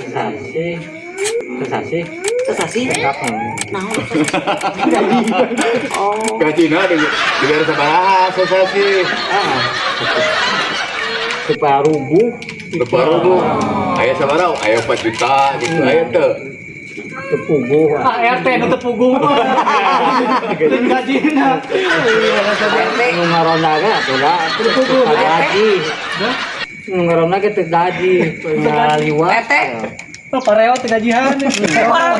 Sasih. Sasih. Sasih. Naon? Oh. Gajina diberi sabaraha sasih? Ah. Supaya rubuh. Lebar bu. Aya sabaraha? Aya 4 juta gitu. Aya teu. Teu puguh. Ah, RT nu teu puguh. Lain gajina. Nu ngaronda ge atuh da. Teu gaji. Nu ngaronda ge teu gaji. Ngaliwat. RT. Oh, pareo teu gajihan. Wah,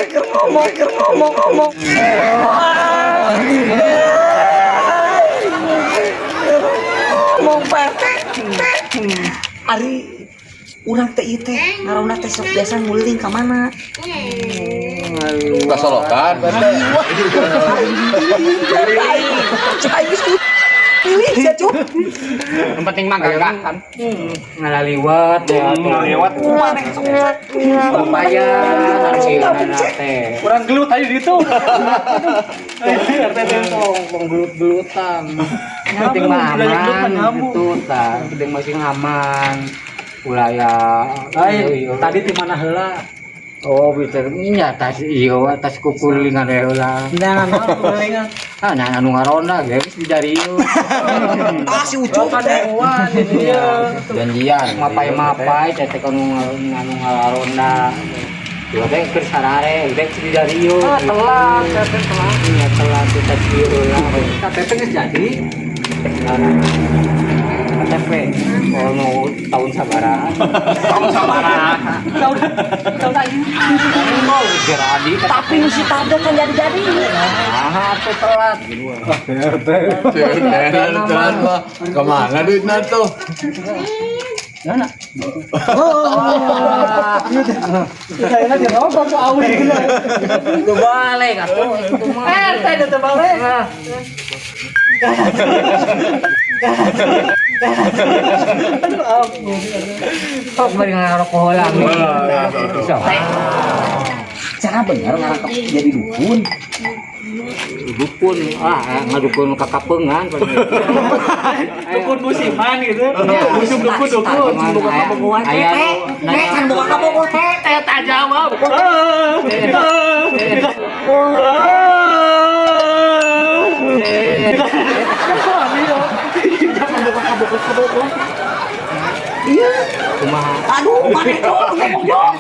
keur ngomong, keur ngomong, ngomong. Wah, ngomong Pak RT. Ari urang teh ieu teh ngaronda teh sok biasa nguliling ka mana? Ka Solokan, Pak RT. Cek aing geus pilih sia, Cup. Yang penting mah gagah kan. Ngalaliwat ya. Ngalaliwat. Maneh sok Lumayan hasilna teh. Kurang gelut aja gitu. RT teh. Tong gelut-gelutan. Penting mah aman gitu tah. Penting masih aman. Ulah ya. Lain, tadi di mana heula? Oh, bisa nya tas ieu tas kukulingan we heula. Nah, nah, kukulingan. Ah, nah anu ngaronda geus di dari ieu. Ah, si Ucup teh. Kademuan ini ya. Janjian. Mapai-mapai teh teh anu anu ngaronda. Dua teh keur sarare, teh di dari ieu. Ah, telat, teh telat. Nya telat teh tas ieu heula. KTP geus jadi. KTP. Oh, nu tahun sabaraha. Tahun sabaraha. Tahun tahun aing. Oh, geradi. Tapi nu si Tabda kan jadi-jadi. Ah, atuh telat. Telat mah. Kemana duitnya tuh? Mana? Kayaknya dirobok ku awi. Itu balik atuh itu mah. RT teu balik. Aduh, ampun. Sok bari ngarokok heula. Sok. Cara bener ngarangkep jadi dukun. Dukun, ah ngadukun ka kapeungan. Dukun musiman gitu. Musim dukun dukun. Can boga kabogohan teh. Teh can boga kabogoh teh. Eh, tak jawab. Can boga kabogoh. Iya. Kumaha? Aduh, maneh tuh ngomong.